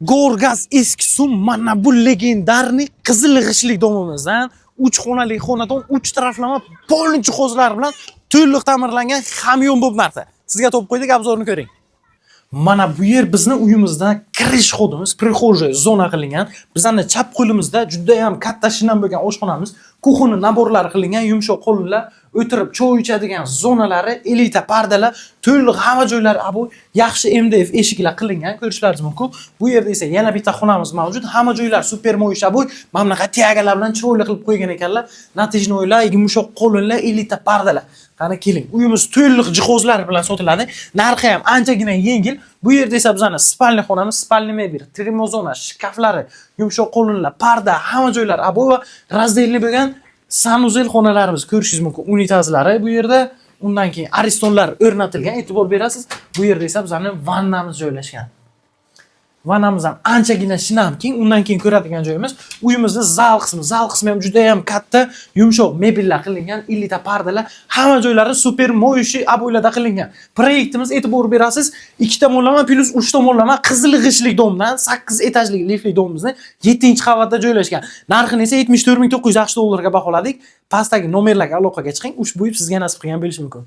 Gorgaz eski sum, mana bu легендарный qizil g'ishtlik domimizdan 3 xonali xonadon, 3 taraflama полный jihozlar bilan to'liq ta'mirlangan hamyonbop narsa. Sizga topib qo'ydik, обзор ni ko'ring. Mana bu yer bizni uyimizdan kirish ход imiz, прихожая zona qilingan. Bizani chap qo'limizda juda ham katta shinam bo'lgan oshxonamiz, кухонный набор lari qilingan, yumshoq qo'llar, o'tirib choy ichadigan zonalari, elita pardalar, to'liq hamma joylari обой, yaxshi MDF eshiklar qilingan, ko'rishlaringiz mumkin. Bu yerda esa yana bitta xonamiz mavjud. Hamma joylar супер моющий обой, mana bunaqa тяга lar bilan chiroyli qilib qo'ygan ekanlar. Натяжной lar, yumshoq qo'linlar, elita pardalar. Qani keling, uyimiz to'liq jihozlar bilan sotiladi. Narxi ham anchagina yengil. Bu yerda esa bizani спальный xonamiz, спальный mebel, termozona, shkaflari, yumshoq qo'linlar, parda, hamma joylar обой va раздельный bo'lgan санузел xonalarimiz, ko'rishingiz mumkin. Unitazlari bu yerda, undan keyin aristonlar o'rnatilgan, e'tibor berasiz. Bu yerda esa bizani vannamiz joylashgan. Vannamiz ham anchagina shinam keng. Undan keyin ko'radigan joyimiz uyimizni zal qismi. Zal qismi ham juda ham katta, yumshoq mebellar qilingan, elita pardalar, hamma joylari супер моющий обой larda qilingan. Proyektimiz, e'tibor berasiz, ikki tomonlama plyus uch tomonlama qizil g'ishtlik domdan 8 etajli liftli domimizni 7-qavatda joylashgan. Narxini esa 74 900 AQSh dollariga baholadik. Pastdagi nomerlarga aloqaga chiqing. Ushbu uy sizga nasib qilgan bo'lishi mumkin.